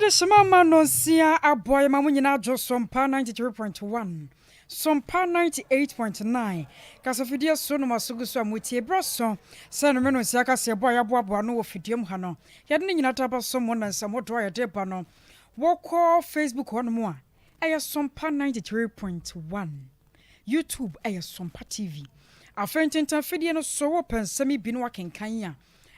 Adehyema ma nonsia aboa yɛma mo nyinaa dwo Sompa 93.1, Sompa 98.9 kasafidie so no maso gu so a motie berɛ so sɛ no me nonsia kaseɛbɔ a yɛaboaboa ano wɔ fidie mu ha no yɛde ne nyinaa de aba so mo na nsɛm hodoɔ a yɛde ba no wɔkɔ Facebook hɔnom a ɛyɛ Sompa 93.1, YouTube ɛyɛ Sompa TV. Afei ntentan fidie no so wopɛ nsɛm yi bi no wakenkan a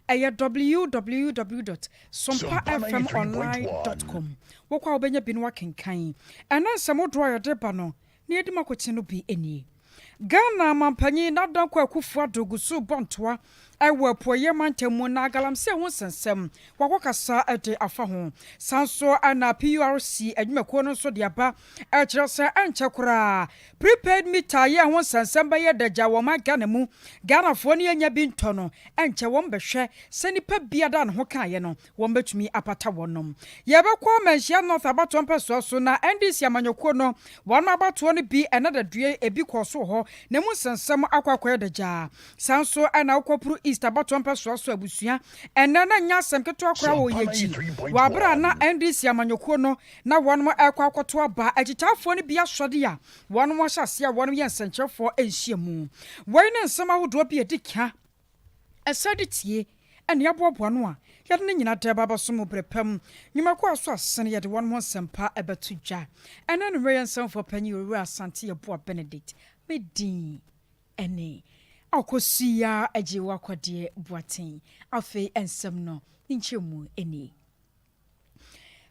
ɛyɛ www.sompafmonline.com. Wokɔ a wobɛnya bi no wakenkan. Ɛna nsɛm hodoɔ a yɛde ba no na yɛdi mu akɔkye no bi nie. Ghana mampanyin Nana Dankwa Akufo-Addo gu so bɔ ntoa ɛwɔ apueeɛ mantam mu na galamsey ho nsɛnsɛm wakɔkasa de afa ho. San so ɛna PURC adwumakuo no nso de aba ɛkyerɛ sɛ ɛnkyɛ koraa prepaid meter yɛ ho nsɛnsɛm bɛyɛ dagya wɔ ma Ghana mu. Ghanafoɔ no yɛnya bi ntɔ no ɛnkyɛ wɔn bɛhwɛ sɛ nipa biada ne ho kaeɛ no wɔn bɛtumi apata wɔnom. Yɛbɛkɔ Manhyia North abatoɔ mpɛsoa so na NDC amanyɔkuo no wɔn abatoɔ no bi ɛna dadue ebi kɔɔ so hɔ na mu nsɛnsɛm akɔ akɔyɛ dagyaa. San so ɛna wokɔpuru East abatoɔ mpɛsoa so abusua ɛnɛ na nya asɛm ketewa koraa wɔ yɛkyi wɔ abere a na NDC amanyɔkuo no na wɔn ɛkɔ akɔto aba akyitaafoɔ no bi asɔde a wɔn ahyɛ aseɛ a wɔn yɛ nsɛnkyerɛfoɔ nhyia mu. Wɔyi ne nsɛm ahodoɔ bi edi ka ɛsɛ de tie ɛne aboaboa no a yɛde ne nyinaa dɛ baba so mu berɛ pam nnwumakuo a so asene yɛde wɔn ho nsɛmpa ɛbɛto dwa. Ɛna no mmerɛ yɛ nsɛmfoɔ panyin Owura Asante Yɛboa Benedict medin ɛne akɔsia agye wakɔdeɛ Boaten. Afei nsɛm no ne nkyerɛmu ani.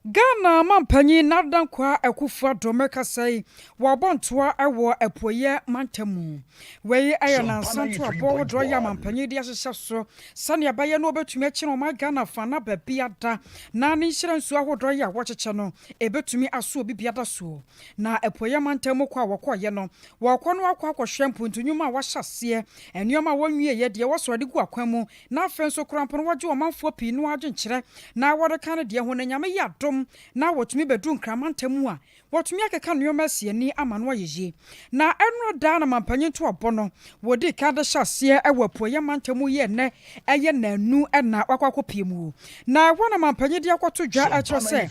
Ghana mampanyin Nana Dankwa Akufo-Addo mɛkasa yi wɔabɔ ntoa ɛwɔ apueeɛ mantam mu. Wei ɛyɛ nansa ntoabɔ ahodoɔ yɛ amampanyin de ahyehyɛ so sɛnea ɛbɛyɛ no wɔbɛtumi akyerɛ ɔman Ghana fa na baabi ada na ne nhyira nsuo ahodoɔ yi a wɔkyekyɛ no ɛbɛtumi aso obi biada soɔ. Na apueeɛ mantam mu kɔ a wɔkɔɔyɛ no wɔkɔ no akɔ akɔhwɛ mpuntunwuma a wɔahyɛ aseɛ, nneɛma a wɔnwieɛ deɛ wɔsɔre de gu akwan mu, na afei nso korampo no wɔgye ɔmanfoɔ pii no adwenkyerɛ na wɔde ka no deɛ ho. Na Nyame yɛ adom na wɔtumi bɛdu Nkramantam mu a wɔtumi akeka nneɛma asi ani ama no ayɛ yie. Na ɛnora daa na mampanyin to abɔ no wɔdi ka de hyɛ aseɛ ɛwɔ apueeɛ mantam mu yɛ nnɛ ɛyɛ nanu ɛna wakɔ akɔpie mu. Na ɛhɔ na mampanyin de akɔto dwa ɛkyerɛ sɛ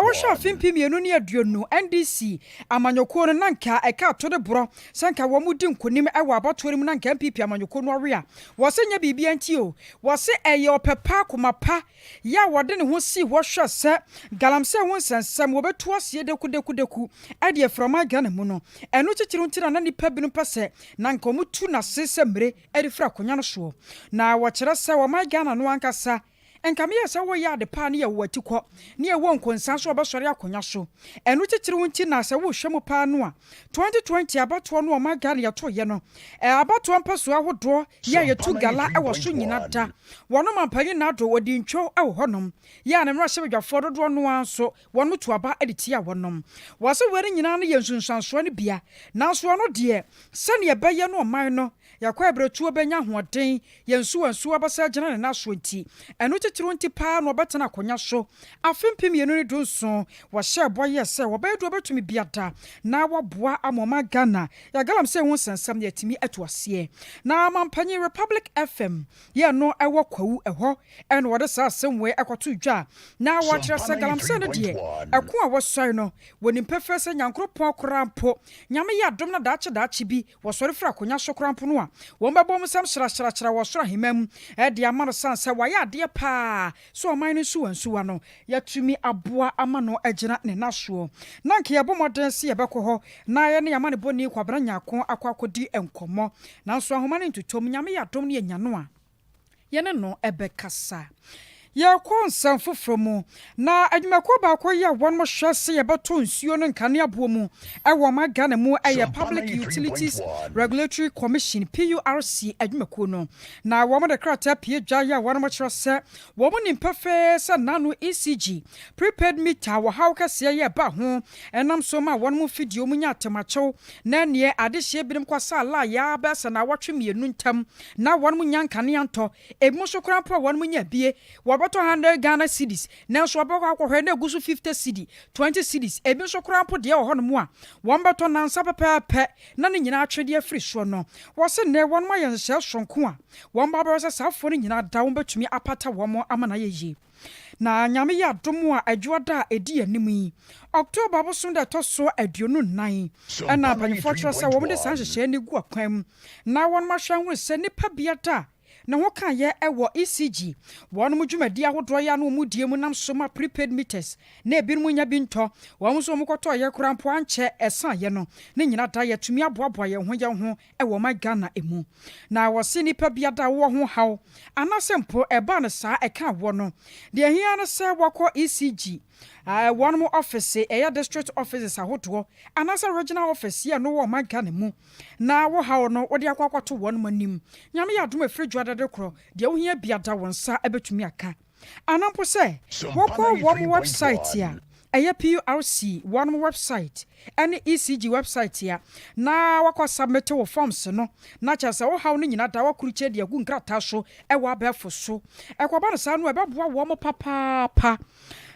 wohwɛ afe 2020 NDC amanyɔkuo no na nka ɛka ato de borɔ sɛ nka wɔn mu di nkonim ɛwɔ abatoɔ no mu na nka NPP amanyɔkuo no awe a wɔsɛ nyɛ biribi nti o wɔsɛ ɛyɛ ɔpɛ pa akoma pa yɛ a wɔde ne ho sii hɔ hwɛ sɛ galamsey ho nsɛnsɛm wɔbɛtu aseɛ dekudekudeku ɛde afiri Ghana mu no. Ɛno titiri nti na nipa binom pɛ sɛ na nka wɔn tu n'ase sɛ mmire ɛde firi akonnwa no soɔ. Na wɔkyerɛ sɛ wɔman Ghana no ankasa nka meyɛ sɛ wɔyɛ ade paa ne yɛwɔ ati kɔ ne yɛwɔ nkonsa so wɔbɛsɔre akonnwa so. Ɛno titiri nti na sɛ wohwɛ mu paa no a 2020 abatoɔ no ɔman Ghana yɛtoyɛ no abatoɔ mpɛsoɔ ahodoɔ yɛ a yɛtu gala ɛwɔ so nyina da wɔn mampanyin Nado wɔdi ntwo ɛwɔ hɔnom yɛ a ne mmarahyɛbadwafoɔ dodoɔ no ara nso wɔn to aba de tia wɔnom. Wɔsɛ wɔn nyinaa no yɛ nsunsuansoɔ no bia, nanso ɔno deɛ sɛnea ɛbɛyɛ no ɔman no yɛkɔ abrɛtuo bɛnya ahoɔden yɛn nsuwa nsuwa bɛsɛ gyina ne nan nti ɛno titiri nti paa na ɔbɛtena akonnwa so afe 2017. Wɔhyɛ bɔ yɛ sɛ wɔbɛyɛ do wɔbɛtumi biada na wɔboa ama ɔman Ghana yɛgalamsey ho nsɛnsɛm yɛtumi ato aseɛ. Na mampanyin Republic FM yɛ no ɛwɔ Kwawu ɛhɔ ɛna wɔde saa asɛm wei ɛkɔto dwa na wɔkyerɛ sɛ galamsey no deɛ ɛko a wɔsɔre no wɔnim pɛfɛ sɛ Nyankoropɔn koraa mpo Nyame yɛ adom na daakye daakye bi wɔsɔre firi akonnwa so koraa mpo no a wɔn bɛbɔ mu nsɛm hyerahyerahyera wɔ soro ahema mu ɛde ama no san sɛ wɔayɛ adeɛ paa so ɔman no nsuwa nsuwa no yɛtumi aboa ama no agyina ne nasoɔ. Na nka yɛbɔ mmɔden sɛ yɛbɛkɔ hɔ na yɛne yɛama ne bɔni Kwabena Nyako akɔ akɔdi nkɔmmɔ, nanso ahoma no ntotom. Nyame yɛ adom no yɛnya no a yɛne no ɛbɛkasa. Yɛkɔ nsɛm foforɔ mu na adwumakuo baako yi a wɔn hwɛ sɛ yɛbɛtɔ nsuo no nkanea boɔ mu ɛwɔ ɔman Ghana mu ɛyɛ Public Utilities Regulatory Commission, PURC adwumakuo no na wɔn de krataa pie dwa yi a wɔn kyerɛ sɛ wɔn nim pɛfɛɛ sɛ nano ECG prepaid meter wɔ haw kɛseɛ yɛ ba ho ɛnam so ma wɔn mu fidie mu nya atemakyɛw na neɛ adehyeɛ binom kɔ sa ala yɛ abɛsɛ na awɔtwe mmienu ntam na wɔn mu nya nkanea ntɔ. Ebi nso koraa mpo a wɔn mu nya bie wɔbɛtɔ 100 Ghana cedis nanso wɔbɛkɔ akɔhwɛ na egu so 50 cedi, 20 cedis. Ebi nso koraa mpo deɛ wɔ hɔnom a wɔn bɛtɔ nansa pɛpɛɛpɛ na ne nyinaa atwedeɛ afiri soɔ no. Wɔsi nnɛ wɔn ayɛ nhyehyɛ sonko a wɔn ba bɛrɛ sɛ saafoɔ no nyinaa da wɔn bɛtumi apata wɔn ama na ayɛ yie. Na Nyame yɛ adom a Adwoada a ɛdi anim yi, October bosom da ɛtɔ so 24 ɛna mpanyinfoɔ kyerɛ sɛ wɔn de saa nhyehyɛeɛ no gu akwan mu na wɔn ahwɛ ahunu sɛ nipa biada a ne ho kaeɛ wɔ ECG wɔn dwumadi ahodoɔ yɛ ano wɔn die mu nam so ma prepaid meters na ebinom nya bi ntɔ wɔn nso wɔn kɔtɔ yɛ koraa mpo ankyɛ ɛsan yɛ no ne nyina da yɛtumi aboaboa yɛn ho wɔ ɔman Ghana emu. Na wɔsi nipa biada wɔ ho haw anaasɛ mpo ɛbaa no saa ɛka wɔ no deɛ ehia no sɛ wɔkɔ ECG wɔn office, ɛyɛ district offices ahodoɔ anaasɛ regional office yɛ no wɔ ɔman Ghana mu, na wɔ haw no wɔde akɔto wɔn anim. Nyame yɛ adom efiri dwa korɔ deɛ wohia biada wɔn nsa ɛbɛtumi aka, anampo sɛ wɔkɔ wɔn website a ɛyɛ PURC wɔn website ɛne ECG website a na wakɔ submit wɔ forms no, na kyerɛ sɛ wohaw no nyinaa da wakurukyɛ de agu nkrataa so ɛwɔ abɛɛfo so. Ɛkɔba no saa no, ɛbɛboa wɔn papaapa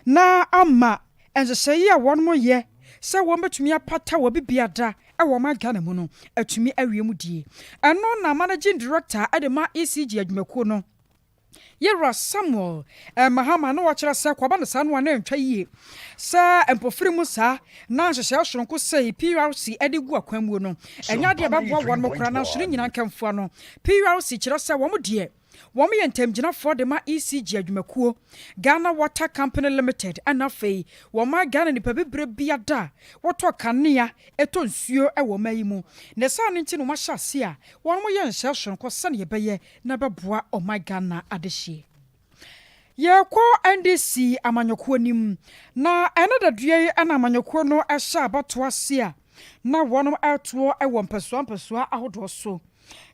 na ama nhyehyɛeɛ a wɔn yɛ sɛ wɔn bɛtumi apata wɔ bibiada ɛwɔ ɔman Ghana mu no atumi awie mu die. Ɛno na managing director ɛde ma ECG adwumakuo no, Yɛwura Samuel Mahama, na wɔkyerɛ sɛ kɔba no saa no a na ntwa yie sɛ mpɔfiri mu saa na nhyehyɛeɛ soronko sɛ PURC de gu akwan mu no ɛnyɛ adeɛ bɛboa wɔn mo koraa. Nanso ne nyinaa nkɛmfoa no, PURC kyerɛ sɛ wɔn deɛ wɔn yɛ ntamgyinafoɔ de ma ECG adwumakuo, Ghana Water Company Limited, ɛna afei wɔn ma Ghana nipa bebree biada wɔtɔ kanea, ɛtɔ nsuo ɛwɔ ɔman yi mu. Na saa no nti no wɔahyɛ ase a wɔn yɛ nhyɛ soronko sɛnea ɛbɛyɛ na bɛboa ɔman Ghana adehyeɛ. Yɛkɔ NDC amanyɔkuo nim na ɛne dadua yi ɛna amanyɔkuo no ɛhyɛ abatoɔ ase a na wɔn ɛtoɔ ɛwɔ mpɛsoa mpɛsoa ahodoɔ so.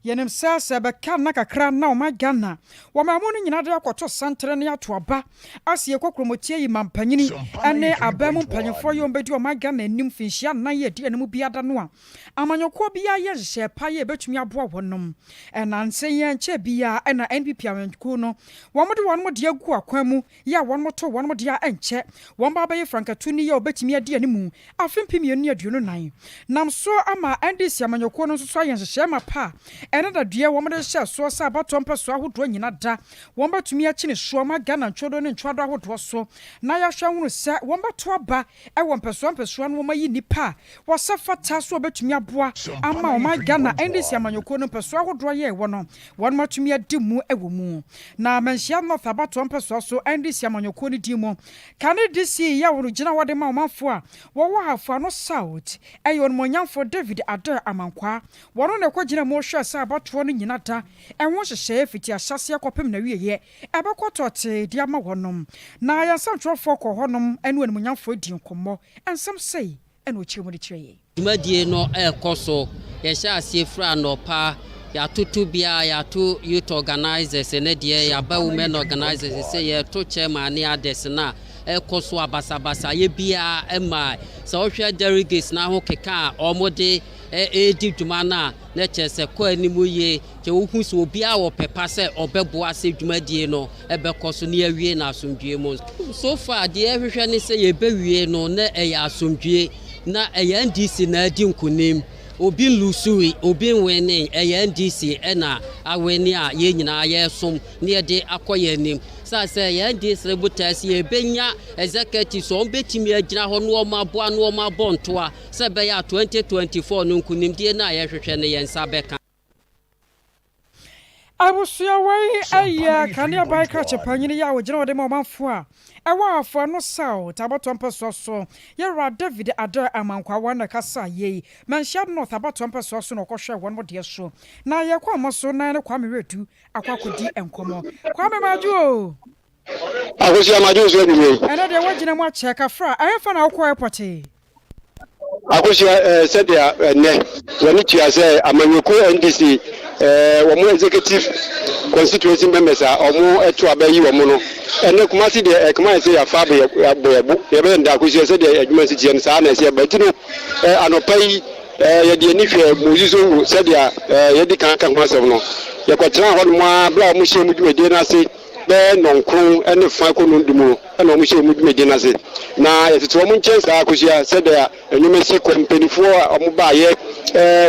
Yɛnim sɛ bɛka nna kakra na ɔma Ghana wɔma mu no nyinaa de akɔto santere ne ato aba ase yɛkɔ kuromotie yi mampanyini ne aba mu mpanyimfoɔ yɛ ɔmbɛdi ɔma Ghana anim mfinhyia 4 yɛ adi anim biada no a amanyɔkuo biara yɛ nhyehyɛ pa yɛ ɛbɛtumi aboa wɔnom. Ɛnanse yɛn nkyɛ biara ɛna NPP amanyɔkuo no wɔn de wɔn de agu akwan mu yɛ a wɔn to wɔn de a ɛnkyɛ wɔn ba bɛyɛ frankatuni yɛ a wɔbɛtumi adi anim afe 2024. Nam so ama NDC amanyɔkuo no nso so ayɛ nhyehyɛ ma pa a ɛne dadeɛ wɔn de hyɛ soɔ sɛ abatoɔ mpɛsoɔ ahodoɔ nyina da wɔn bɛtumi akyi ne soɔ ma Ghana ntwodo ne ntwoado ahodoɔ so na yɛahwɛ hunu sɛ wɔn bɛto aba ɛwɔ mpɛsoɔ mpɛsoɔ no wɔn ayi nipa a wɔsɛ fata so wɔbɛtumi aboa ama ɔman Ghana. NDC amanyɔkuo no mpɛsoɔ ahodoɔ yɛ ɛwɔ no wɔn atumi adi mu ɛwɔ mu. Na Manhyia North abatoɔ mpɛsoɔ so NDC amanyɔkuo no di mu kane DC yɛ wɔn gyina wɔde ma ɔmanfoɔ a wɔwɔ Hafoano South ɛyɛ onimuonyamfoɔ David Adair Amankwaa. Wɔn na ɛkɔ gyina mu hwɛ sɛ abatoɔ no nyina da ɛho nhyehyɛeɛ fiti ahyɛseɛ kɔpem na wieɛ ɛbɛkɔ tɔtee de ama wɔnom. Na yɛn nsɛmtwerɛfoɔ kɔ hɔnom ɛne onimuonyamfoɔ di nkɔmmɔ nsɛm sɛi ɛna ɔkyerɛ mu de kyerɛ yɛn. Dwumadie no ɛrekɔ so. Yɛhyɛ aseɛ firi anɔpa, yɛatoto biara, yɛato youth organisers ne deɛ yɛaba women organisers sɛ yɛto chairman ne others no a ɛkɔ so abasabasa yɛ biara ɛma sɛ wohwɛ delegates na ho keka a wɔde ɛredi dwuma no a na kyerɛ sɛ kɔ anim yie. Kyɛ wohu sɛ obiara wɔ pɛpa sɛ ɔbɛboa sɛ dwumadie no ɛbɛkɔ so ne awie no asomdwie mu. So far deɛ ɛhwehwɛ ne sɛ yɛbɛwie no na ɛyɛ asomdwie na ɛyɛ NDC na adi nkonim. Obi nlose, obi nwin, ɛyɛ NDC ɛna awin a yɛn nyinaa yɛresom na yɛde akɔ yɛn anim. Saa sɛ yɛn NDC botae sɛ yɛbɛnya executive sɛ wɔn bɛtumi agyina hɔ na wɔn aboa na wɔn abɔ ntoa sɛ ɛbɛyɛ a 2024 no nkonimdie no a yɛhwehwɛ no yɛn nsa bɛka. Abusua, wei ɛyɛ kanea ban krakye panyin yi a wɔgyina wɔde ma ɔmanfo a ɛwɔ Afoano South abatoɔ mpɛsoɔ so, yɛwura David Adair Amankwa, wɔn na kasa yei. Manhyia North abatoɔ mpɛsoɔ so na ɔkɔhwɛ wɔn deɛ so. Na yɛkɔ ama so na yɛne Kwame Redu akɔ akɔdi nkɔmmɔ. Kwame, madwo o. Akosi, amadwo nso anwummerɛ. Ɛnɛ deɛ woagyina mu akyɛ kafra. Ɛyɛ na wokɔ airport? Akosua, sɛdeɛ ɛnɛ wɔne tua sɛ amanyɔkuo NDC wɔn executive constituency members a wɔn ɛto abɛyi wɔn no, ɛnɛ Kumasi deɛ ɛkama yɛ sɛ yɛafa abɔ yɛbo yɛbɛyɛ nda. Akosua, sɛdeɛ adwuma si teɛ no saa na ɛsɛ ɛba nti no anɔpa yi yɛde ani hwɛ Moses Zongo sɛdeɛ yɛdi kan ka ho asɛm no. Yɛkɔtena hɔ nom a bere a wɔn hyɛ mu dwumadie no ase bɛyɛ 9:30 kɔ 10 mu no ɛna wɔn hyɛ mu dwumadie no ase na yɛtete wɔn nkyɛn saa. Akosua, sɛdeɛ nnwoma si kɔ, mpanimfoɔ a wɔn baayɛ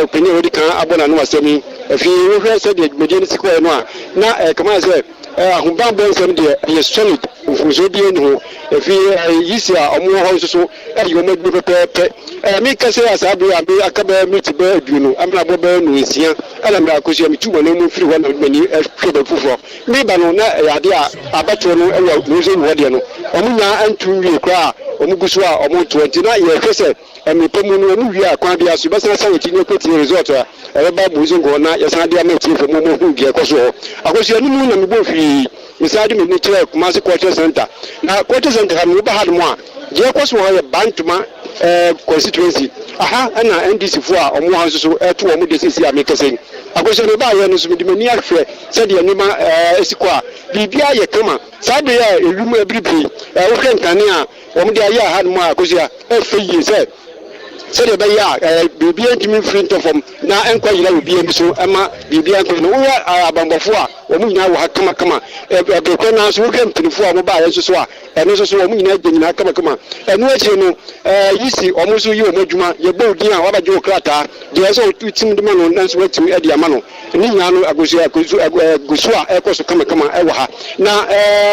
ɔpanin a wɔdi kan abɔ n'ano asɛm yi afei wohwɛ sɛdeɛ dwumadie no si kɔɛ no a na kama sɛ ahobanbɔ nsɛm deɛ ɛyɛ solid. Mfomsoɔ biara nni ho. Ɛfiri yisi a wɔwɔ hɔ nso so yɛ wɔn adwuma pɛpɛɛpɛ. Meka sɛ a saa bere a me aka bɛyɛ miniti bɛyɛ 20 amena abɔ bɛyɛ nnɔnsia ɛna mmerɛ akosua metu m'anan mu firi hɔ na mede m'ani hwɛ baabi foforɔ. Mereba no na ɛyɛ adeɛ a abatoɔ no wɔ Mose hɔ deɛ no wɔn nnya nto nwie koraa a wɔn gu so a wɔretoɔ nti na yɛhwɛ sɛ mmerɛ pa mu no wɔn wie a kwan biara so yɛbɛsan asan yɛn akyi na yɛakɔtie result a ɛbɛba Mose hɔ na yɛsan de ama atiefoɔ ma wɔahunu deɛ ɛkɔ so wɔ hɔ. Akosua no mu na mebɔɔ hwii. Mesan de m'ani kyerɛɛ Kumasi Cultural Centre. Na Cultural Centre ha no, woba hanom a, deɛ ɛkɔ so wɔ ha yɛ Bantama eh, constituency. Aha na NDC foɔ a wɔwɔ ha nso so ɛto wɔn deɛ seesei a mekasa yi. Akosua mebaeɛ no nso mede m'ani ahwɛ sɛdeɛ nneɛma eh, si kɔ a, biribiara yɛ kama. Saa bere yi a ewim abiribiri, eh, wohwɛ nkanea a wɔde ayɛ hanom a, Akosua, ɛfɛ yie sɛ sɛdeɛ ɛbɛyɛ a eh, biribiara ntumi mfiri ntɔ fam na ɛnkɔ yera obiara ani so ɛma biribiara nkɔ no. Wohwɛ eh, abanbɔfoɔ a wɔn nyinaa wɔ ha kamakama. Ɛberɛ korɔ no ara nso wohwɛ mpanimfoɔ a wɔbaeɛ nso so a, ɛno nso so wɔn nyinaa gyinagyina kamakama. Ɛno akyire no, yisi wɔn nso yi wɔn adwuma. Yɛbɔ wo din a, woabɛgye wo krataa. Deɛ ɛsɛ sɛ wotim de ma no, nanso woatim de ama no. Ne nyinaa no, agosu agosu gu so a ɛrekɔ so kamakama wɔ ha. Na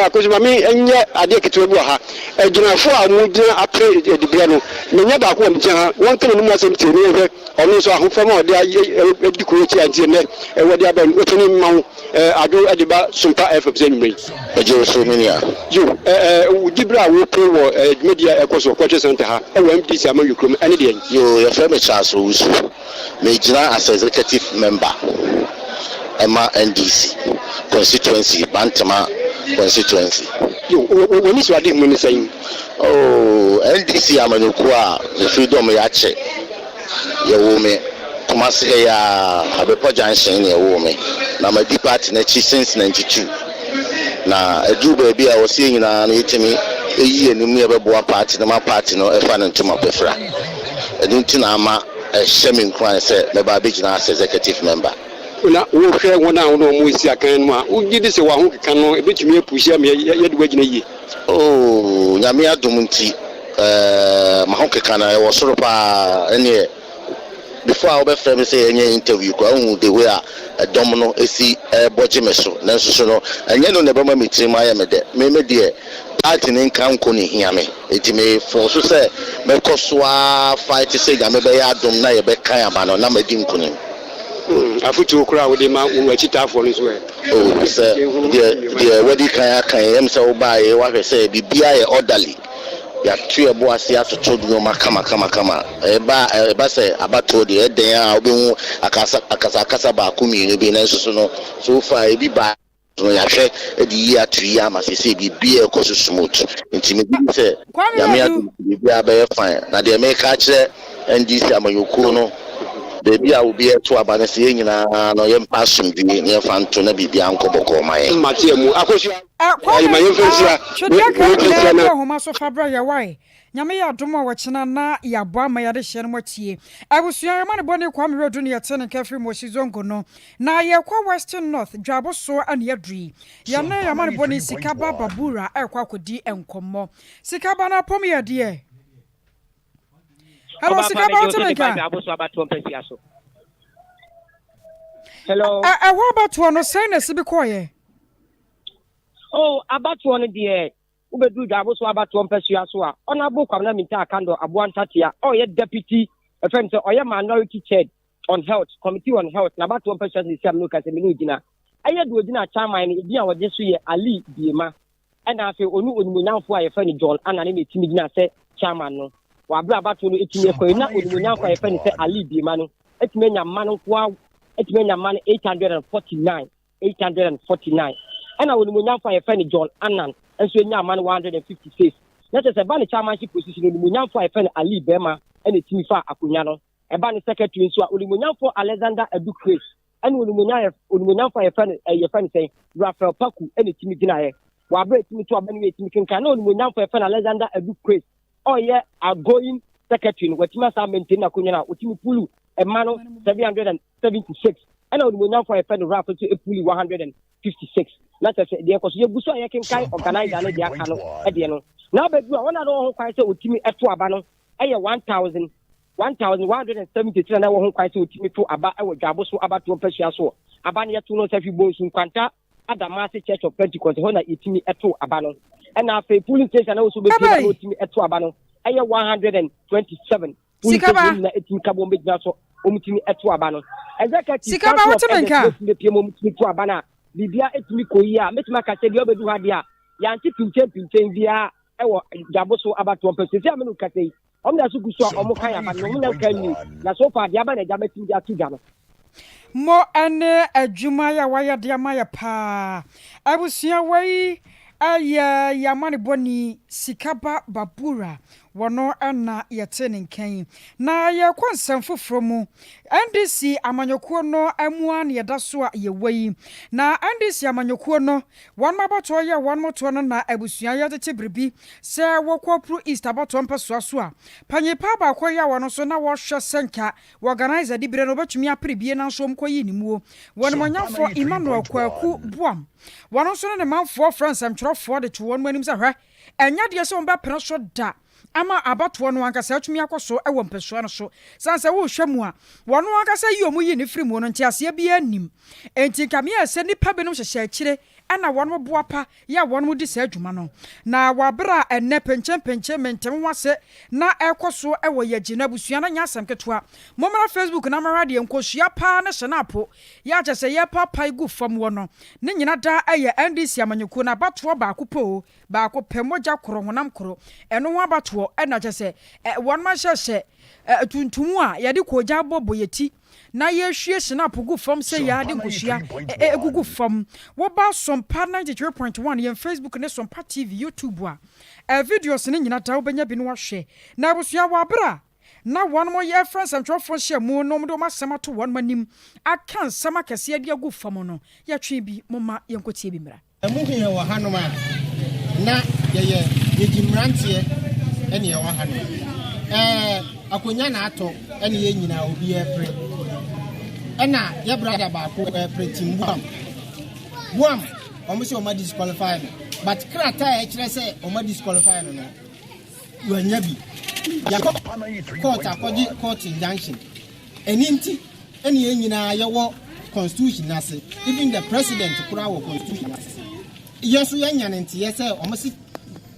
agosu ma me nyɛ adeɛ ketewa bi wɔ ha. Agyinafoɔ a wɔgyina apere diberɛ no, menya baako wɔ me nkyɛn ha. Wɔnka n'anom asɛm tie na yɛnhwɛ. Ɔno nso ahofama a ɔde ayɛ adi kuro akyi a nti ɛnnɛ wɔde aba no, ɔtumi mma wo adwo de ba Sompa FM sɛ anwummerɛ yi. Megye wo so me nua. Yo, wo diberɛ a wopere wɔ dwumadie a ɛkɔ so wɔ Culture Centre ha wɔ MDC Amanyɔ kurom ɛne deɛn? Yo, yɛfrɛ me Charles Owusu. Megyina as executive member ɛma NDC constituency, Bantama constituency. Yo, w'anisoadehunu ne sɛn? Oh, NDC amanyɔkuo a mefiri dɔm yi akyɛ. Yɛwoo me Kumasi ha yi ara, Abepɔ Junction na yɛwoo me. Na madi party no akyi since 92. Na aduru baabi a ɛwɔ sɛ yɛn nyinaa no yɛtumi yi yɛn anim na yɛbɛboa party no ma party no fa ne ntoma pa fira. Ɛno nti na ama ɛhyɛ me nkuran sɛ mɛba abɛgyina as executive member. Na wohwɛ wɔn a wo ne wɔn resi akan no mu a, wogye di sɛ w'ahokeka no betumi apushi ama yɛde wo agyina yiye? Oh, Nyame adom nti, eh, m'ahokeka no ɛwɔ soro paa. Ɛnneɛ, before a wobɛfrɛ me sɛ yɛnyɛ interview koraa, wohu the way a ɛdɔm no si rebɔ gye me so. Nanso so no, ɛnyɛ ɛno na ɛbɛma me tirim ayɛ me dɛ. Me, me deɛ, party no nka nko na ehia me. Enti me force sɛ mɛkɔ so ara fight sɛ Nyame bɛyɛ adom na yɛbɛkan aba no na madi nkunim. Afotuo koraa a wode ma wo akyitaafoɔ no nso ɛ? Oh, sɛ deɛ deɛ wadi kan aka yi, ɛm sɛ wobaeɛ yi woahwɛ sɛ biribiara yɛ orderly, yɛato yɛn bo ase atoto nneɛma kama kama kama. Ɛba ɛba sɛ abatoɔ deɛ ɛdɛn a wobɛhu akasa akasakasa baako mmienu bi nanso so no so far ebi baa no yɛahwɛ de yie ato yie ama seesei biribiara ɛkɔ so smooth nti megye di sɛ Kwame Nyame Badu. adom nti biribiara bɛyɛ fine na deɛ meka akyerɛ NDC amanyɔkuo no baabi a obiara to aba no sɛ yɛn nyinaa no yɛmpa asomdwie na yɛmfa nto na biribiara nkɔ bɔkɔɔ ma yɛn. Mate amu akosua Eh, ayi Kwame, ma yɛmfa ah, nhyira twedeɛ ka yɛmfa nyinaa nhyira gu na. ahoma so fa brɛ yɛ wae. Nyame yɛ adom a ɔkyena na yɛabɔ ama yɛade hyɛ no mu atie. Abusua yɛma no bɔne Kwame Redu ne yɛte ne nka firi Moshi Zongo no na yɛkɔ Western North Dwabo so na yɛaduru yi. Yɛne yɛma no bɔne Sikaba Babura ɛrekɔ akɔdi nkɔmmɔ. Sikaba no apɔm yɛ deɛ? Hello Ɔba pa Sikaba mede wo wote so me de ba nka? Dwabo so abatoɔ mpasua so. Hello. Ɛhɔ abatoɔ no sɛn na ɛsi bi kɔɔyɛ? Oh, abatoɔ no deɛ wobɛduru Dwabo so abatoɔ mpasua so a, Honourable Kwabena Mintah Akandoh Aboa Ntatea a ɔyɛ Deputy, ɛfrɛ no sɛ ɔyɛ Minority Chair on Health, Committee on Health, n'abatoɔ mpasua so sisi a mene wo ka sɛ mene wo gyina. Ɛyɛ deɛ ɔgyina Chairman no, edin a wɔgye so yɛ Ali Biema. Ɛna afei ɔne onimuonyamfoɔ a yɛfrɛ no John Anane na ɛtumi gyina sɛ Chairman no. Wɔ aberɛ a abatoɔ no ɛtumi ɛkɔ yi, na onimuonyamfoɔ a yɛfrɛ no sɛ Ali Biema no atumi anya mma no nkoa, atumi anya mma no 849. 849. Ɛna onimuonyamfo a yɛfrɛ no John Annan nso nyaa mma no 156. Na kyerɛ sɛ ɛba ne chairmanship position no, onimuonyamfo a yɛfrɛ no Ali Barima na etumi faa akonnwa no. Ɛba ne secretary nso a, onimuonyamfo Alexander Adu Crace ɛne onimuonyamfo a yɛfrɛ no eh, yɛfrɛ no sɛn, Raphael Paku na etumi gyinaeɛ. Wɔ abere a etumi to aba no wie etumi kenkan na onimuonyamfo a yɛfrɛ no Alexander Adu Crace ɔyɛ outgoing secretary no watumi asan maintain n'akonnwa no a otumi pulu mma no 776 ɛna onimuonyamfo a yɛfrɛ no Ralph nso epuli 156 na kyerɛ sɛ deɛ ɛkɔ so yɛgu so a yɛkenkan organizer ne deɛ aka no deɛ no na abɛdu a wɔn a na wɔwɔ ho kwan sɛ otumi ɛto aba no ɛyɛ 1000 1173 na ɛwɔ ho kwan sɛ otumi to aba ɛwɔ dwabo so abatoɔ mpasua so aba no yɛto no sɛ hwi bonsu nkwanta Adamase Church of Pentecost, ɛhɔ na yɛtumi too aba no. Ɛna afei polling station a ɛwɔ so bɛpie ma na wɔtumi ɛto aba no ɛyɛ 127 polling station nyinaa ɛtumi ka bɔ bɛgyina so wɔn tumi ɛto aba no. Executive Sikaba, Council of wote me Elders nka? bɛtumi bɛpie ma wɔn tumi to aba no a biribia ɛtumi kɔ yie a mɛtumi aka sɛ deɛ ɔbɛdu ha deɛ a yɛante pinkyɛn biara ɛwɔ Dwaboso abatoɔ mpɛ sɛ amene kasa yi ɔmo da so gu so a ɔmo kan aba no, ɔmo nya nka nwie na so far deɛ aba na agya bɛtumi de ato dwa no. Mo ne adwuma yɛ a wayɛ de ama yɛ paa. Abusua wei ɛyɛ yɛn amanebɔni Sikaba Babura, wɔno na yɛte ne nka yi. Na yɛkɔ nsɛm foforɔ mu. NDC amanyɔkuo no mu a na yɛda so a yɛwɔ yi. Na NDC amanyɔkuo no, wɔn abatoɔ yɛ wɔn motoɔ no na abusua yɛtete biribi sɛ wɔkɔ Pru East abatoɔ mpɛsoa so a, panyin pa baako yɛ a wɔno nso na wɔhwɛ sɛ nka wɔorganiser de berɛ no wɔbɛtumi apere bie nanso wɔn kɔyi ne muo. Wɔn Emmanuel Kwaku Boam, wɔn nso ne ne manfoɔ frɛ nsɛmtwerɛfoɔ de to wɔn anim sɛ hwɛ, ɛnyɛ deɛ sɛ wɔn bɛpene so da ama abatoɔ no ankasa atumi akɔ so wɔ mpɛsoa no so, san sɛ wohwɛ mu a wɔn ankasa yi ɔmo yi ne firi mu no nteaseɛ biara nim. Enti nka meɛ sɛ nnipa binom hyehyɛ akyire ɛna wɔn boa pa yɛ a wɔn di saa adwuma no. Na wɔabere a ɛnɛ penkyɛnpenkyɛn mentem ho ase na ɛkɔ so wɔ yɛgye no abusua no nyɛ asɛm ketewa. Mommra Facebook na mmara deɛ nkosua paa ne hyɛnaapo yɛ akyɛ sɛ yɛpaapae gu fam wɔ no ne nyina daa ɛyɛ NDC amanyɔkuo no abatoɔ baako pɛ o, baako pɛ, mogya koro, honam koro, ɛno ho abatoɔ ɛna kyɛ sɛ wɔn ahyehyɛ tuntum a yɛde kɔgya bɔbɔ yɛ ti na yɛhwie hyɛnaapo gu fam sɛ yɛade nkosua ɛgugu fam. Woba Sompa 93.1 yɛn Facebook ne Sompa TV YouTube a, videos ne nyina da wobɛnya bi no wahwɛ. Na abusua, wɔ abere a na wɔn mo yɛ frɛ nsɛmtwerɛfoɔ hyɛ mu na wɔn de wɔn asɛm ato wɔn anim aka nsɛm akɛseɛ de agu fam no, yɛtwe bi moma yɛnkɔtie bi mmra. Ɛmu hu yɛ wɔ hanom a na yɛyɛ yɛgyi mmeranteɛ ɛne ɛwɔ hanom akonnwa na atɔ ɛne yɛn nyinaa obi ɛpere ɛna yɛ brother baako ɛpere Tim Buam Buam. Wɔn sɛ wɔn disqualify no, but krataa a ɛkyerɛ sɛ wɔn disqualify no, wɔanya bi. Yɛakɔ court akɔgye court injunction. Ɛni nti ɛne yɛn nyinaa yɛwɔ constitution n'ase, even the president koraa wɔ constitution n'ase. Yɛn nso yɛnya ne nteɛ sɛ wɔn si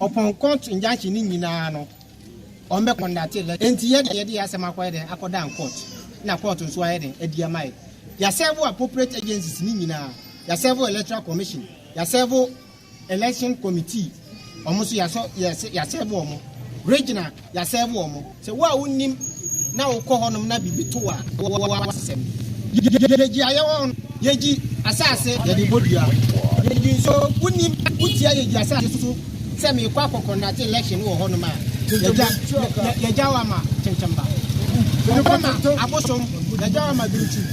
upon court injunction ne nyinaa no wɔn bɛ conduct election. Nti yɛde yɛ asɛm akɔyɛ dɛ akɔdan court na court nso ayɛ dɛ adi ama yɛ. Yɛaserve appropriate agencies ne nyinaa, yɛaserve Electoral Commission, yɛaserve election committee, wɔn nso yɛasɔ yɛsɛ yɛaserve wɔn regional, yɛaserve wɔn sɛ wo a wonim na wokɔ hɔnom na biribi to a wɔwɔ asɛm. Yɛgyi ayɛ wɔ yɛgyi asase, yɛde bɔ dua, yɛgyi nso wonim wotia yɛgyi asase so sɛ meekɔ akɔ conduct election wɔ hɔnom a yɛgya yɛgya wɔ ama kyenkyɛmba yɛkɔ ma abosom, yɛgya wɔ ama birikyi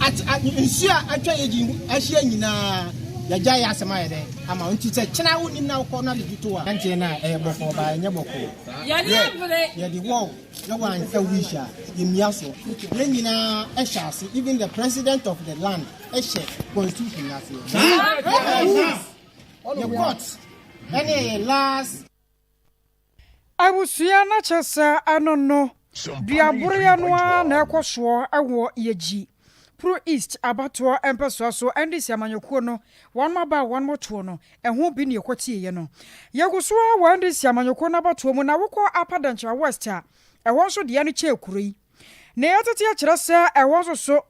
at nsuo a atwa yɛgyi ahyia nyinaa. Yɛgya yɛ asɛm ayɛ dɛ ama wo. Nti sɛ kyena wonim na wokɔ na biribi to a nteɛ no a ɛyɛ bɔkɔɔ baa ɛnyɛ bɔkɔɔ. Yɛde wɔw na wanka wish a yɛmia so. Yɛn nyinaa ɛhyɛ ase, even the president of the land ɛhyɛ constitution ase. Yɛ court ɛne ɛyɛ last. Abusua no kyɛ sɛ ɛno no duaboreɛ no ara na ɛkɔ soɔ ɛwɔ Yɛgyi Pro East abatoɔ mpɛsoa so. NDC amanyɔkuo no wɔn aba a wɔn motoɔ no ɛho bi ne ɛkɔtieɛ no. Yɛgu so ara wɔ NDC amanyɔkuo no abatoɔ mu. Na wokɔ Upper Dankyira West a, ɛhɔ nso deɛ no kyɛɛ kuro yi na yɛtete akyerɛ sɛ ɛhɔ nso so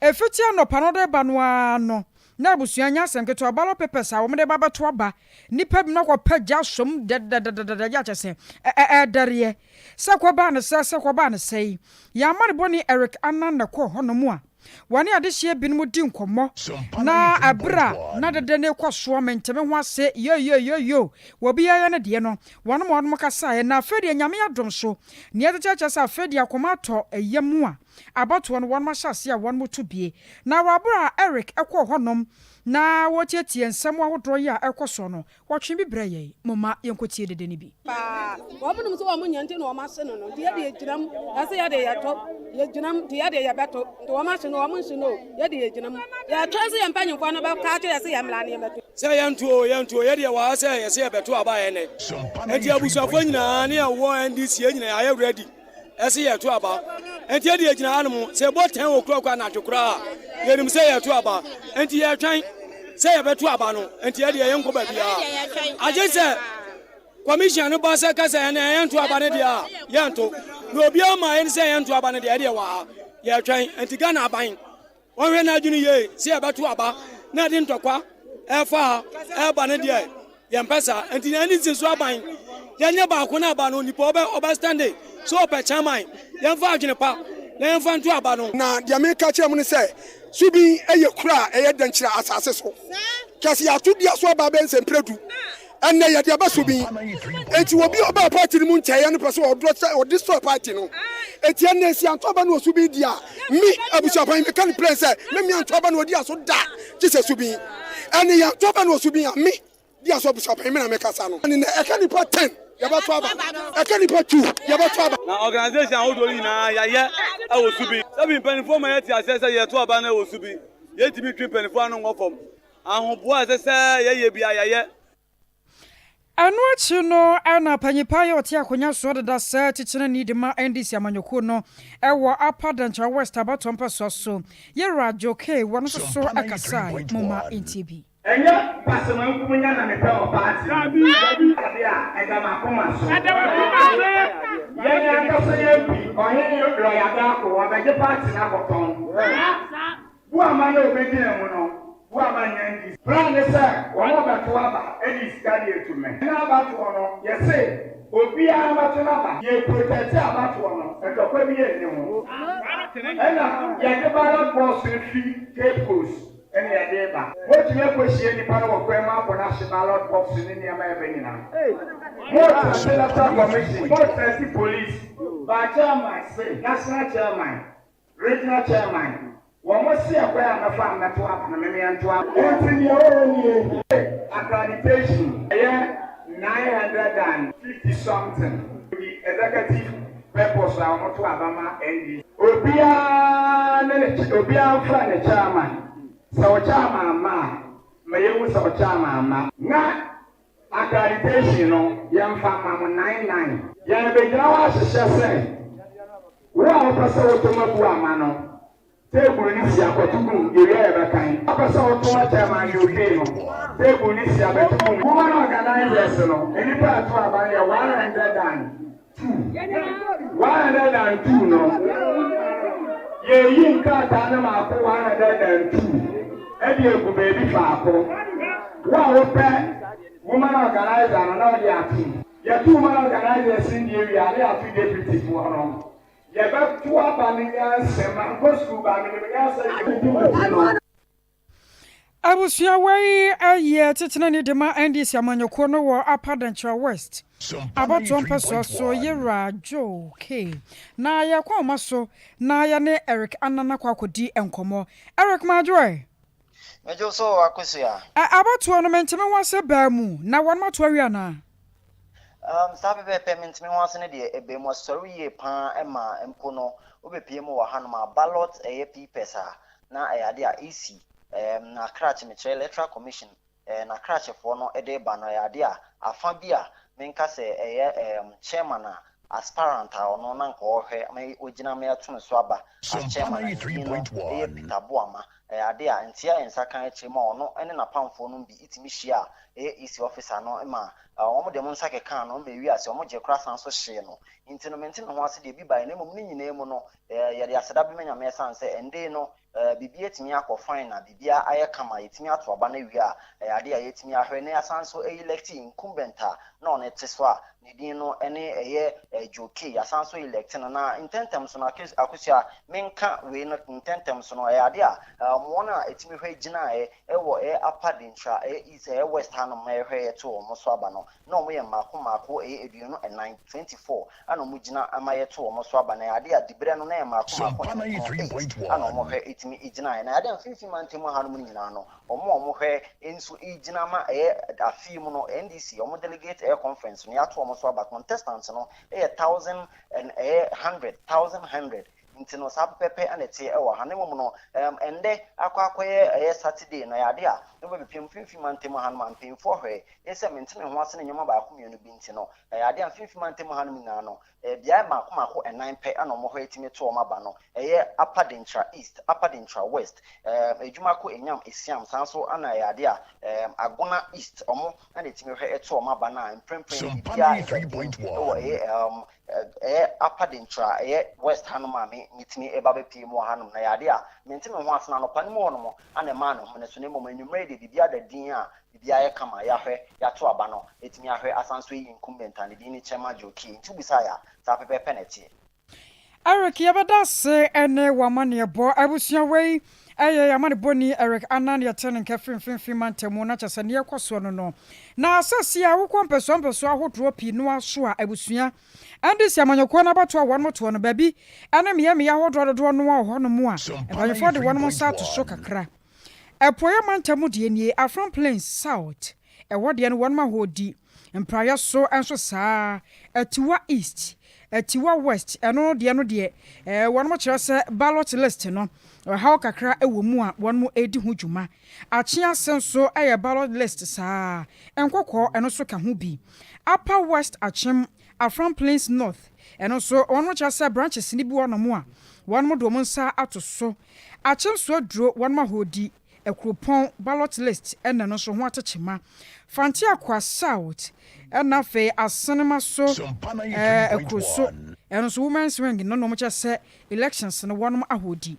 ɛfiti anɔpa no de ba no ara no na abusua nya asɛm ketewa. Ballot papers a wɔn de ba bɛto aba, nipa bi no akɔpɛ gya som dɛdɛdɛdɛdɛ gya kyɛ sɛ ɛɛdɛreɛ sɛ kɔbaa ne sɛ kɔbaa ne sɛ yi. Yɛn amanebɔne Eric Anan na kɔɔ hɔnom a wɔne adehyeɛ binom di nkɔmmɔ na ɛberɛ a na dede ne kɔ soɔ menteme ho ase yoyoyoyo wɔ biara no deɛ no wɔn ma wɔnom kasaeɛ. Na afei deɛ Nyame adom so nea ɛtete kyerɛ sɛ afei deɛ akoma atɔ ɛyɛ mu a abatoɔ no wɔnom ahyɛ ase a wɔnom to bie. Na wɔ abere a Eric ɛkɔɔ hɔnom na wɔtietie nsɛm ahodoɔ yi a ɛkɔ soɔ no, wɔtwe bi brɛ yɛn. Momma yɛnkɔtie dede no bi. Paa wɔn nom sɛ wɔn nyɛ nti na wɔn ahye no nti yɛde yɛgyina mu ɛsɛ yɛde yɛto yɛgyina mu nti yɛde yɛbɛto nti wɔn ahye no wɔn nhye no yɛde yɛgyina mu yɛtwɛn sɛ yɛn mpanyinfoɔ no bɛka akyerɛ sɛ yɛn mmla ne yɛbɛto. Sɛ yɛnto o, yɛnto o, yɛdeɛ wɔ ha sɛ yɛsɛ yɛbɛto aba yɛ nɛ. Nti abusuafoɔ nyinaa ne yɛwɔ NDC yɛ nyinaa yɛayɛ ready ɛsɛ yɛto aba. Nti yɛde yɛgyina hanom sɛ ɛbɔ 10 o'clock anadwo koraa a yɛnim sɛ yɛto aba. Nti yɛtwɛn. sɛ yɛbɛto aba no, nti yɛdeɛ yɛnkɔ baabiara. Agye sɛ commission no ba sɛ ka sɛ ɛnɛ yɛnto aba no deɛ a, yɛnto. Na obiara ma yɛn sɛ yɛnto aba no deɛ, ɛdeɛ wɔ ha yɛtwɛn. Nti Ghana aban wɔnhwɛ n'adwene yie sɛ yɛbɛto aba na ɛde ntɔkwa ɛfa ha ɛba no deɛ, yɛmpɛ saa. Nti yɛn ani si so aban yɛnyɛ baako no aba no nipa ɔbɛ ɔbɛ stand so ɔpɛ chairman, yɛmfa adwene pa na yɛmfa nto aba no. Na deɛ meka kyerɛ mu no sɛ Subin yɛ kuro a ɛyɛ dɛnkyerɛ asase so kɛse. Yɛato dua so aba bɛyɛ nsɛmprɛ 10. Ɛnnɛ yɛde aba Subin, enti obi a ɔbaa party no mu nkyɛeɛ no pɛ sɛ ɔdɔ sɛ ɔde sɔ party no. Enti ɛnnɛ si anto aba no wɔ Subin di a, me abusuapan meka no plain sɛ me me anto aba no ɔdi aso da gye sɛ Subin. Ɛne yɛanto aba no wɔ Subin a, me di aso abusuapan me na mekasa no. Ɛne nɛ ɛka nipa 10 yɛbɛto aba, ɛka nipa 2 yɛbɛto aba. Na organisation ahodoɔ no nyinaa yɛayɛ ɛwɔ Subin. Sɛbi mpanimfoɔ ma yɛte aseɛ sɛ yɛto aba no ɛwɔ Subin, yɛntumi twe mpanimfoɔ ano ngɔ fam. Ahoboa a ɛsɛ sɛ yɛyɛ bi a yɛayɛ. Ɛno akyi no, ɛna panyipa yɛ ɔte akonnwa soɔ deda sɛ kyekyerɛni de ma NDC amanyɔkuo no ɛwɔ Upper Denkyira West abatoɔ mpɛsoa so, yɛwura Joe Kay, wɔno nso so ɛkasae. Moma ntie bi. Ɛnyɛ pasɛmɛ nkonya na mepɛ wɔ party ade a ɛda m'akoma so. Yɛn ankasa yɛn bi ɔhene lɔya Daako wɔbɛgye party no akɔtɔn Buama na obɛgyina mu no. Buama nyɛ NDC plan ne sɛ wɔn bɛto aba ɛde sika de etu mɛ ɛna abatoɔ no, yɛse obiara bɛto n'aba. Yɛ protect abatoɔ no, ntɔkwa bi yɛ nni ho. Ɛna yɛde ballot box fi Cape Coast ɛna yɛde ba. Motumi akɔhyia nipa no wɔ kwan mu abɔ n'ahye ballot box ne nneɛma ɛbɛ nyinaa. Mo threat Electoral Commission, mo threat police ba chairman se national chairman, regional chairman, wɔn mo si ɛkwan a mɛfa mmɛto aba no, mɛmɛ nto aba. Nti deɛ wɔwɔ nie, accreditation ɛyɛ 950 something. The executive purpose a wɔn to aba ma NDC, obiara ne ne obiara nfra ne chairman sɛ o chairman ama a, ma yɛhu sɛ o chairman ama. Na accreditation no, yɛmfa ma mo nine nine. Yɛn bɛgyina hɔ ahyehyɛ sɛ wo a wopɛ sɛ wotɔ ma bu ama no, table ni si akɔto gum. Yɛwia yɛbɛkan wopɛ sɛ woto ma chairman yɛ okay no, table ni si abɛto gum. Woman organizers no, nnipa ɛto aba no yɛ 102. 102 no, yɛyi nkrataa no maako 102 ɛde egu beebi faako. Wo a wopɛ woman organizer no na ɔde ato, yɛto woman organizers deɛ wie a, ne ato deputy foɔ no. Yɛbɛto aba no nyansa ma nkɔ sukuu ba menim nyansa yɛ no. Abusua, wei ɛyɛ tetenani de ma NDC amanyɔkuo no wɔ Upper Denkyira West abatoɔ mpɛsoa so, yɛwura Joe K. Na yɛkɔ ɔma so na yɛne Eric Anana kɔ akɔdi nkɔmmɔ. Eric Madwoe. Megye so, Akosua. Abatoɔ no, menteme ho ase baa mu na wɔnom ato awie anaa? Saa pɛpɛɛpɛ, menteme ho ase no deɛ, ɛbɛn mu asɔre yie paa ma mpo no wobɛpie mu wɔ hanom a ballot ɛyɛ papers a na ɛyɛ ade a EC na krakye, mekyerɛ Electoral Commission na krakyefoɔ no de ba no, ɛyɛ ade a afa bi a menka sɛ ɛyɛ chairman a aspirant a ɔno na nka ɔhwɛ ma ogyina ma yɛato no so aba as chairman a ne din no ɛyɛ Peter Boama, ɛyɛ ade a ntia yɛn nsa kan akyire mu a ɔno ne n'apamfoɔ no bi tumi hyia a ɛyɛ EC officer no ma wɔn de wɔn nsa keka no ma ewi ase wɔn gye kora san so hyee no. Nti no, mente ne ho ase deɛ bi baeɛ, na mmom ne nyinaa mu no, yɛde aseda bɛma Nyame ɛsiane sɛ ɛnde no biribi atumi akɔ fine na biribi ayɛ kama, yɛtumi ato aba no awie a ɛyɛ ade a yɛtumi ahwɛ na yɛasan so elect incumbent a na ɔno te so a ne din no ne ɛyɛ Joe K. Yɛasan so elect no na ntɛntɛm so no. Akosua, menka wei no ntɛntɛm so no, ɛyɛ ade a wɔn a ɛtumi hwɛ gyinaeɛ ɛwɔ ɛyɛ Upper Denkyira, ɛyɛ East, ɛyɛ West hanom na ɛhwɛ yɛto wɔn so aba no, na wɔn yɛ mmaako mmaako ɛyɛ 24, 24, ɛna wɔn gyina ama yɛto wɔn so aba. Na ɛyɛ ade a diberɛ no na yɛ mmaako mmaako 9, 8, ɛna wɔn hwɛ ɛtumi gyinaeɛ. Na ɛyɛ ade a mfimfini mantam hanom no nyinaa no, wɔn a wɔn hwɛ nso gyina ma ɛyɛ afi mu no NDC wɔn delegate ɛyɛ conference no, yɛato wɔn so aba contestants no ɛyɛ thousand and ɛyɛ hundred, 1,100. Nti no, saa pɛpɛpɛ ɛna ɛte ɛwɔ ha. Ne mmom no, ɛndɛ akɔ akɔyɛ ɛyɛ Saturday no, ɛyɛ ade a Na wobɛpepem mfimfini mantam hanom a, mpanyimfoɔ hwɛe sɛ mente me ho ase ne nneɛma baako mmienu bi nti no, ɛyɛ adeɛ a mfimfini mantam hanom nyinaa no, ɛyɛ beaeɛ mmaako mmaako nnan pɛ na wɔn hɔ atumi to wɔn aba no, ɛyɛ Upper Denkyira East, Upper Denkyira West, ɛɛm, Adwumako Enyam Esiam, saa nso na ɛyɛ adeɛ a ɛɛm, Agona East, wɔn na ɛtumi hwɛ to wɔn aba no a mprempren no biribiara ɛda din wɔ ɛyɛ ɛɛm, ɛyɛ Upper Denkyira, ɛyɛ West hanom a me metumi ba bɛpue mu wɔ hanom no, ɛyɛ adeɛ a mente me ho ase na anɔpa no mu hɔnom na ɛmaa ne homene so, na mmom anwummerɛ yi deɛ biribiara da din a biribiara ayɛ kama, yɛahwɛ, yɛato aba no, yɛatumi ahwɛ asan nso ayi incumbent a ne din ne Chairman Joe Key, nti wobisaeɛ a, saa pɛpɛɛpɛ na ɛteɛ. Eric yɛbɛda ase ne w'amanneɛbɔ. Abusua wei yɛ yɛn amanebɔni Eric Annan yɛte ne nka firi mfimfini mantam mu na kyerɛ sɛ neɛ ɛkɔ soɔ no no na sɛsi a wokɔ mpɛsoa mpɛsoa ahodoɔ pii no ara so a abusua NDC amanyɔkuo no abatoɔ a wɔnom toɔ no baabi ne mmeammea ahodoɔ dodoɔ no ara wɔ hɔnom a mpanyinfoɔ de wɔnom nsa ato so kakra. Apueeɛ mantam mu deɛ nie, Afram Plains South, ɛhɔ deɛ no wɔnom ahɔɔdi, Mpraeɛ so nso saa ara, Atiwa East, Atiwa West, ɛno deɛ no deɛ wɔnom kyerɛ sɛ ballot list no ɔhaw kakra wɔ mu a wɔnom redi ho dwuma. Akyease nso yɛ ballot list saa ara, Nkɔkɔɔ ɛno nso ka ho bi. Upper West Akyem, Afram Plains North, ɛno nso wɔnom kyerɛ sɛ branches no bi wɔ hɔnom a wɔnom de wɔn nsa ato so. Akyem so aduro wɔnom ahɔɔdi, Akuropɔn ballot list ɛna no nso ho atekyema. Fante Akwa South ɛna afei Asenema so ɛɛ Akuro so ɛno nso Women's Wing no na wɔn kyerɛ sɛ elections no wɔnom ahɔɔdi.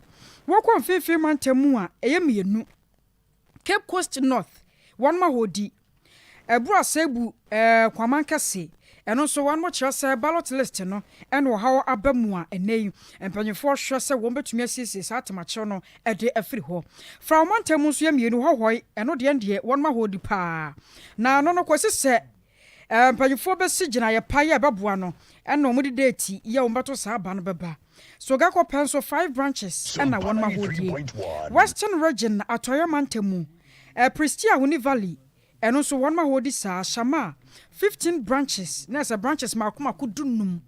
Wɔkɔ mfinfin mantam mu a ɛyɛ mmienu. Cape Coast North, wɔnom ahɔɔdi. Ɛboro Asebu eh, Kwaman Kɛse, ɛno nso wɔnom kyerɛ sɛ ballot list no ɛna ɔhaw aba mu a ɛnnɛ yi mpanyinfoɔ hwɛ sɛ wɔn bɛtumi asiesie saa atemakyerɛ no de afiri hɔ. Fra ɔmantam mu nso yɛ mmienu, Hɔhɔe, ɛno deɛ ɛndeɛ wɔnom ahɔɔdi paa na ɛno no kɔsi sɛ Mpanyimfoɔ bɛsi gyinaeɛ pa yi a ɛbɛboa no ɛna wɔn de date yi a wɔn bɛto saa aba no bɛba. Sogakɔ pɛ nso five branches ɛna wɔn ahodie. Western Region Atɔeɛ mantam mu, Prestea Huni Valley ɛno nso wɔn ahodi saa. Shama 15 branches na ɛsɛ branches mako mako 15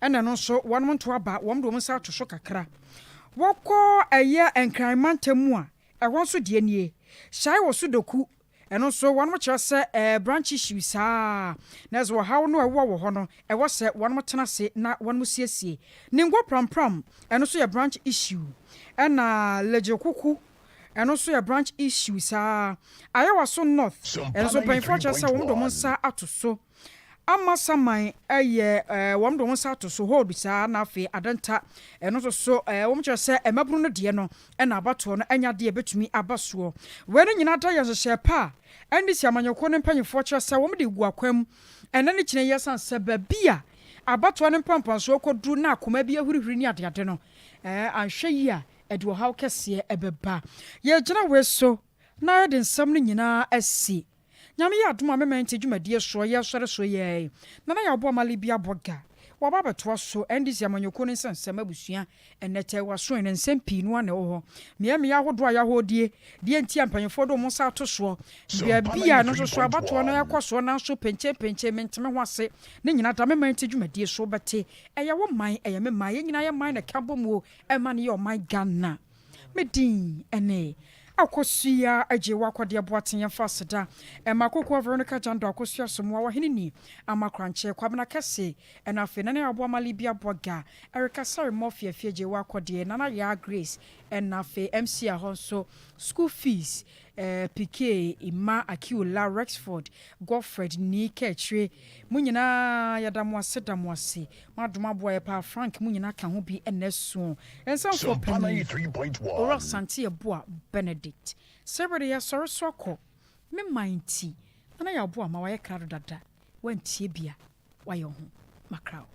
ɛna ɛno nso wɔn nto aba wɔn de wɔn nsa ato so kakra. Wɔkɔ ɛyɛ Nkran mantam mu a ɛhɔ nso deɛ nie. Hyɛe wɔ Sudoku Ɛno nso wɔnom kyerɛ sɛ ɛɛ branch issue saa na ɛsɛ ɔhaw no a ɛwɔ wɔ hɔ no ɛwɔ sɛ wɔnom tena ase na wɔnom siesie. Ningo prampram ɛno nso yɛ branch issue ɛna Legyekoku ɛno nso yɛ branch issue saa. Ayawaso North ɛno nso mpanyinfoɔ kyerɛ sɛ wɔn de wɔn nsa ato so. Amasaman yɛ wɔn de wɔn nsa ato so hold saa na afei Adenta ɛno nso so wɔn kyerɛ sɛ mmabunu no deɛ no ɛna abatoɔ no ɛnyɛ adeɛ ɛbɛtumi aba soɔ. Wei no nyinaa da yɛ nhyehyɛɛ pa a NDC amanyɔkuo no mpanyinfoɔ kyerɛ sɛ wɔn de gu akwan mu ɛnɛ ne kyena yi ɛsan sɛ baabi a abatoɔ no mpampansoɔ kɔduru na akoma bi ahurihuri ne adeade no anhwɛ yie a ɛde ɔhaw kɛseɛ ɛbɛba. Yɛgyina wei so na yɛde nsɛm no nyinaa asi Nyame yɛ adom a me man ti dwumadie soɔ yɛ sɔre soɔ yi ara yi Nana Yaw Boamah Libya Borga waba abɛtoa so NDC amanyɔkuo no nsɛnsɛm abusua ɛnɛ tɛɛ waso ɛnɛ nsɛm pii no ara na ɛwɔ hɔ mmeaɛ mmeaɛ ahodoɔ a yɛahɔɔdie deɛ nti a mpanyinfoɔ de wɔn nsa ato soɔ baabi a ɛno nso so abatoɔ no ɛkɔ soɔ nanso penkyɛn penkyɛn mente me ho ase ne nyinaa da me man ti dwumadie so wobɛte ɛyɛ wo man ɛyɛ me man yɛn nyinaa yɛ man na ɛka bɔ muo ɛma no yɛ ɔman Ghana. Me din ne Akosua Agyewa Akwadeɛ Boateng Yɛmfa aseda mma Kokoa Veronica Jandor Akosua Asamoah Ɔhene Ni Ama Korankye Kwabena Kɛse Ɛna afei Nana Aboa Malibia Boaga Erica Sare Murphy Afie Agyewa Akwadeɛ Nana Yaa Grace Ɛna afei MC Ahɔ nso School Fees eh, Piquet Emma Akiola Rexford Godfred Nii Kaakyire Mo nyinaa yɛda mo ase da mo ase. Mo adom aboa yɛ paa Frank mo nyinaa ka ho bi ɛna ɛso. Nsamfoɔ panin Owura Asante Yeboah Benedict. Sɛ bere yɛsɔre so akɔ me man nti Nana Yaw Boamah wayɛ krado dada wantie bi a wayɛ wo ho makra o.